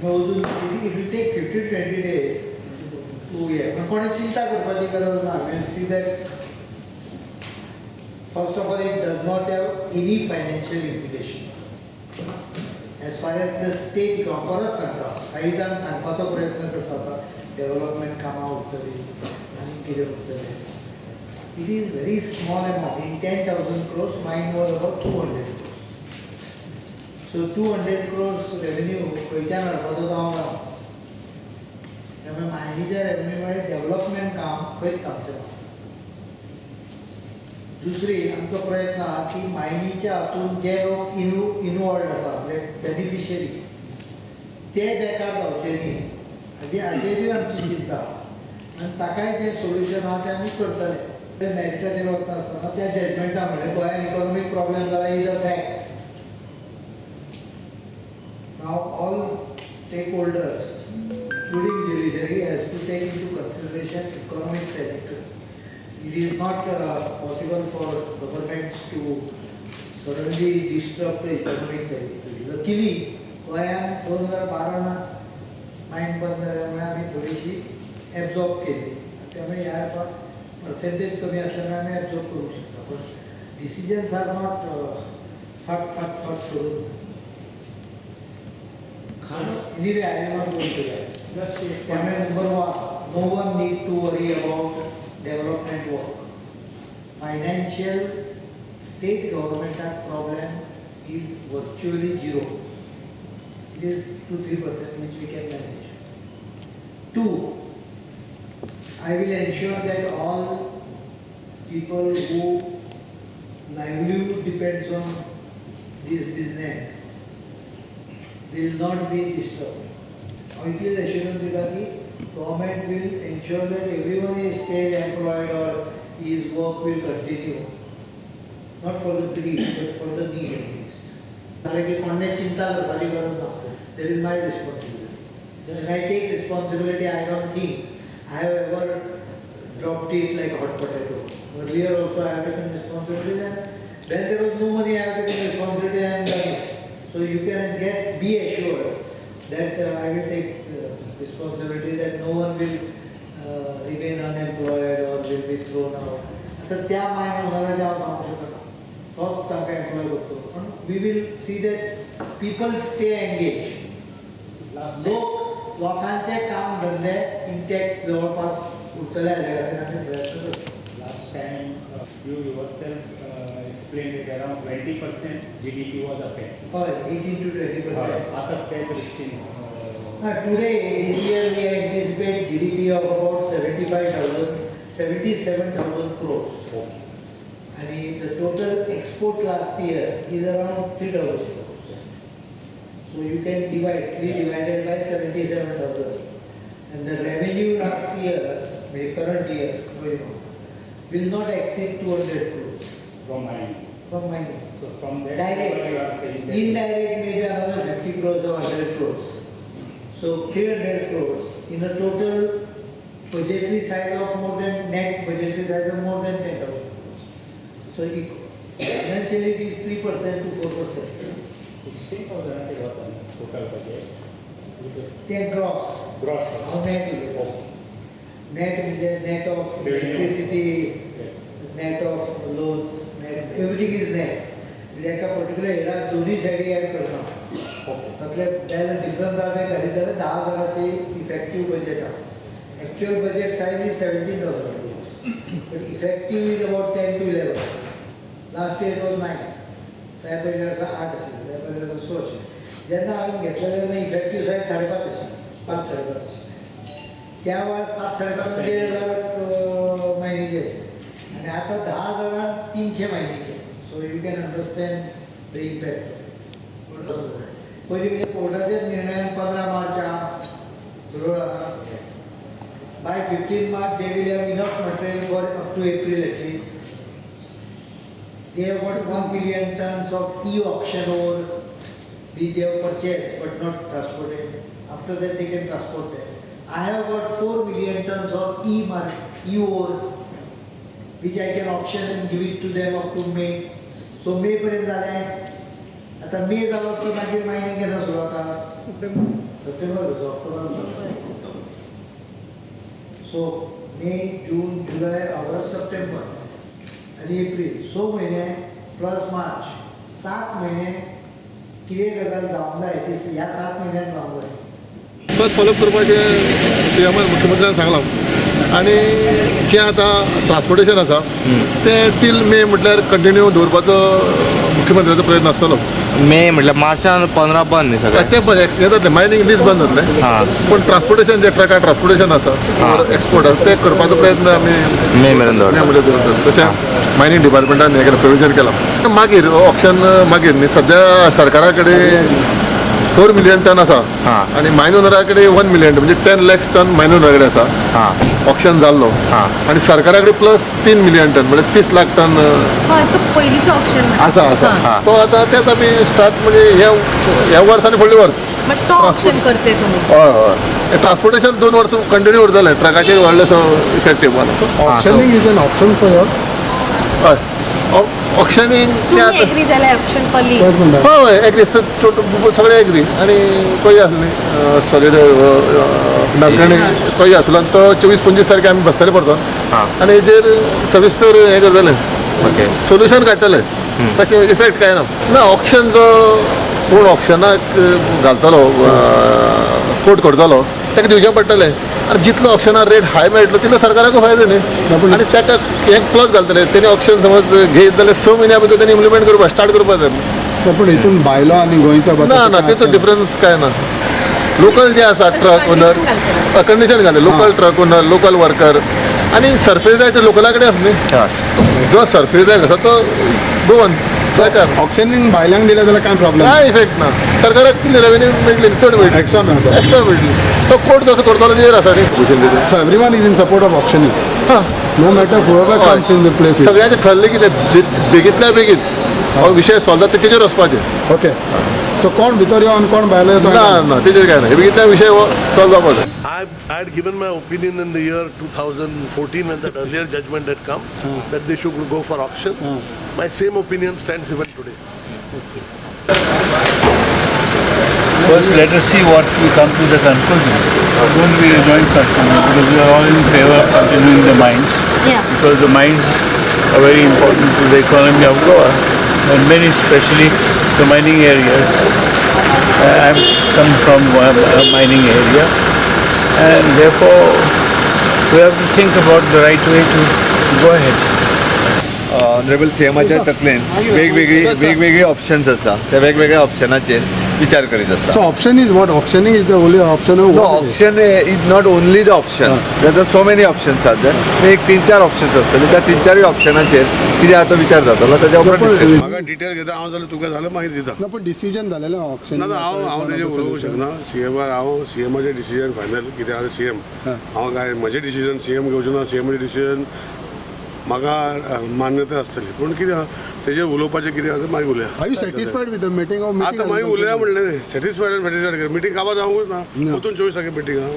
अजून it will take 15-20 days to हें. पण कोणें चिंता करपाची गरज ना. We'll see that first of all it does not have any financial implication as far as the state. परत सांगता, काही जाण सांगपाचो प्रयत्न करता डेव्हलपमेंट कामां उरतली आनी कितें उरतलें. It is very small amount. In 10,000 crores, mine was about 200 crores. So 200 crores revenue खंयच्यान हाडपाचो तो हांव जाणा. त्यामुळे मायनीच्या रेव्हेन्यू मुळे डेव्हलपमेंट काम खंयच थांबचें ना. दुसरी आमचो प्रयत्न आहा की मायनीच्या हातून जे लोक इनवॉल्ड आसा, म्हणजे बेनिफिशरी, ते बेकार जावचे न्ही हाजेरूय आमची चिंता आनी ताकाय जें सोल्युशन आहा तें आमी करतले. मॅरिटाचेर वता आसतना त्या जजमेंटा म्हणलें गोंयान इकॉनॉमीक प्रॉब्लेम जाला is a fact. Now all stakeholders including judiciary has to take into consideration economic trajectory. It is not possible for governments to suddenly disrupt the economic trajectory. Luckily, गोंयान 2012 मायन बंद जाल्यामुळे आमी थोडीशी एब्जॉर्ब केली, त्यामुळे ह्या percentage कमी असल्यामुळे आमी एब्जॉर्ब करूंक शकता. पण डिसिजन्स are not फाट फाट फाट करून. Anyway, I am not going to that. त्यामुळे number one, no one need to worry about development work. Financial state गव्हर्मेंटात problem is virtually zero. It is 2-3% which we can manage. Two, I will ensure that all people who livelihood depends on this business will not be disturbed. हांव इतलें assurance दिता की government will ensure that everyone is stays employed or his work will continue, not for the greed but for the need at least. जालें की कोणें चिंता करपाची गरज ना. That is my responsibility. When I take responsibility, I don't think I have ever dropped it like hot potato. Earlier also I have taken responsibilities, and when there was no money I have taken responsibility and done it. So you can be assured that I will take responsibility that no one will remain unemployed or will be thrown out. आता त्या मायन ओनराचे हांव सांगूंक शकना, तोच तांकां employ करतो, पण we will see that people stay engage. लोक लोकांचे काम धंदे इंटॅक्ट जवळपास उरतले हाजे खातीर आमी प्रयत्न करता. Last time you yourself explained it around 20% GDP was affected. हय, 18 to 20%. आता त्या दृष्टीन Today, this year we anticipate GDP of about 75,000, 77,000 crores. Okay. And the total export last year is around 3,000 crores. So you can divide 3 divided by 77,000. And the revenue last year, the current year, will not exceed 200 crores. From mining. From mining. So from that, direct, you are saying that indirect maybe another 50 crores or 100 crores. So 300 crores in a total budgetary size of more than, net budgetary size of more than 10,000 crores. So financially it is 3% to 4%. 16,000 total budget. Then gross. Gross. How net is it? Net means net of electricity, yes. Net of loans, net, everything is net. म्हणजे एका particular हेडा दोन्ही सायडी Adv करना. तातले balance difference आसा ते घालीत जाल्यार 10,000 effective budget आहा. Actual budget size is 17,000 crores, but effective is about 10 to 11. Last year was 9, त्या पयल्या वर्सा 8 आशिल्लें, त्या पयल्या वर्सा 6 आशिल्लें. जेन्ना हांवें घेतलें तेन्ना इफेक्टीव सायज 5.5 आशिल्लें, 5-5.5 आशिल्लें. त्या वेळार 5-5.5 1,500 मायनीचे आनी आतां 10,300 मायनीचे. So you can understand the impact. पयलीं म्हणजे कोर्टाच्याच निर्णयान 15 मार्च आहा, बरोबर आहा. By 15 March they will have enough material for up to April at least. They have got 1 million tons of e-auction ore which they have purchased but not transported. After that they can transport it. I have got 4 million tons of e-ore which I can auction and give it to them up to May. So May पर्यंत जालें. आतां मे जालो की मागीर mining केन्ना सुरू जाता? September October. So May, June, July, August, September आनी एप्रील 6 म्हयने प्लस मार्च 7 म्हयने कितें गजाल जावंक जाय ती ह्या 7 म्हयन्यान जावंक जाय. बस फॉलोअप करपाचें सीएमान मुख्यमंत्र्यान सांगलां आनी जें आतां ट्रान्सपोर्टेशन आसा तें टील मे म्हटल्यार कंटिन्यू दवरपाचो मुख्यमंत्र्याचो प्रयत्न आसतलो. मे म्हटल्यार मार्चान 15 बंद न्ही सगळें? तें बंद हें जातलें, मायनींग लीज बंद जातलें, पूण ट्रान्सपोर्टेशन जे ट्रकार ट्रान्सपोर्टेशन आसा एक्सपोर्ट आसा तें करपाचो प्रयत्न आमी मे मेरेन दवरतले. तशें मायनींग डिपार्टमेंटान हें केलां, प्रोविजन केलां. मागीर ऑप्शन मागीर न्ही सद्या सरकारा कडेन 4 मिलियन टन आसा आनी मायन ओनरा कडेन 1 मिलियन म्हणजे 10 लाख टन मायन ओनरा कडेन आसा ऑप्शन जाल्लो आनी सरकारा कडेन प्लस 3 मिलियन टन म्हणजे 30 लाख टन पयलींचो ऑप्शन आसा आसा तो आतां तेच आमी स्टार्ट म्हणजे ह्या वर्स आनी फुडले वर्स तो ऑप्शन करचे तुमी. हय हय, ट्रान्सपोर्टेशन 2 वर्स कंटिन्यू उरतलें, ट्रकाचेर व्हडलेसो इफेक्ट येवपा. Auctioning is an option for your? हय, ऑक्शनींग तुम्ही एग्री जाल्यार ऑप्शन फॉर लीज? हय एग्री, सगळे एग्री. आनी तोय आसली सॉलीड नागरणी तोय आसलो आनी तो 24-25 तारखे आमी बसतले परतो आनी हेजेर सविस्तर हें करतले, सोल्युशन काडटले. तशें इफेक्ट कांय ना. ना ऑक्शन जो कोण ऑक्शनाक घालतलो कोट करतलो ताका दिवचें पडटलें आनी जितलो ऑक्शनार रेट हाय मेळटलो तितलो सरकाराकूय फायदो न्ही. आनी ताका एक प्लस घालतले तेणी ऑप्शन समज घेत जाल्यार 6 म्हयन्या भितर तेणी इम्प्लिमेंट करपाक स्टार्ट करपाक जाय. पूण हितून बायलो आनी गोंयचो ना ना तितून डिफरन्स कांय ना. लोकल जे आसा ट्रक ओनर कंडिशन घातले, local truck owner, local worker आनी सरफेस रायट लोकला कडेन आसा न्ही, जो सरफेस रायट आसा तो गोवन सरकार. ऑक्शनींग बायलांक दिलें जाल्यार कांय प्रॉब्लम कांय इफेक्ट ना, सरकाराक कितली रेवेन्यू मेळटली, चड मेळटली, एक्स्ट्रा मेळटली, एक्स्ट्रा मेळटली. तो कोर्ट जसो करतलो तेजेर आसा न्ही. So everyone is in support of auctioning, no matter whoever comes in the place. सगळ्यांचें ठरलें कितें बेगींतल्या बेगीन हो विशय सॉल्व जाता तेजेर वचपाचें. ओके, सो कोण भितर यो आनी कोण भायलो येतो ना ना तेजेर कांय ना, बेगींतल्या विशय हो सॉल्व जावपाक जाय. I had given my opinion in the year 2014 when that earlier judgment had come that they should go for auction. My same opinion stands even today. First, let us see what we come to the conclusion. It won't be a joint conclusion because we are all in favor of continuing the mines. Yeah. Because the mines are very important to the economy of Goa and many, especially the mining areas. I've come from a mining area, and therefore we have to think about the right way to go ahead. Honourable सीएमाच्या तकलेन वेगवेगळी options आसा, त्या वेगवेगळ्या ऑप्शनाचेर विचार करीत आसा. So option is what? Auctioning is the only option? No, option is not only the option. There are so many options are there. एक 3-4 options आसतले, त्या 3-4 ऑप्शनाचेर कितें आतां विचार जातलो ताच्या उपरांत डिस्कशन. म्हाका डिटेल घेता हांव जाल्यार तुका जाल्यार मागीर दिता. ना पण डिसिजन जालेलें ऑप्शन ना ना हांव हांव तेजेर उलोवंक शकना. सीएमार हांव सीएमाचें डिसिजन फायनल कितें आसा सीएम हांव काय म्हजें डिसिजन सीएम घेवचो ना, सीएमाचें डिसिजन म्हाका मान्यता आसतली. पूण कितें आहा तेजेर उलोवपाचें कितें आसा मागीर उलया. Are you satisfied with the meeting? आतां मागीर उलया म्हणलें न्ही, सॅटिस्फायड आनी सॅटिस्फायड मिटींग काबार जावंकूच ना, परतून 24 तारखे मिटींग आहा.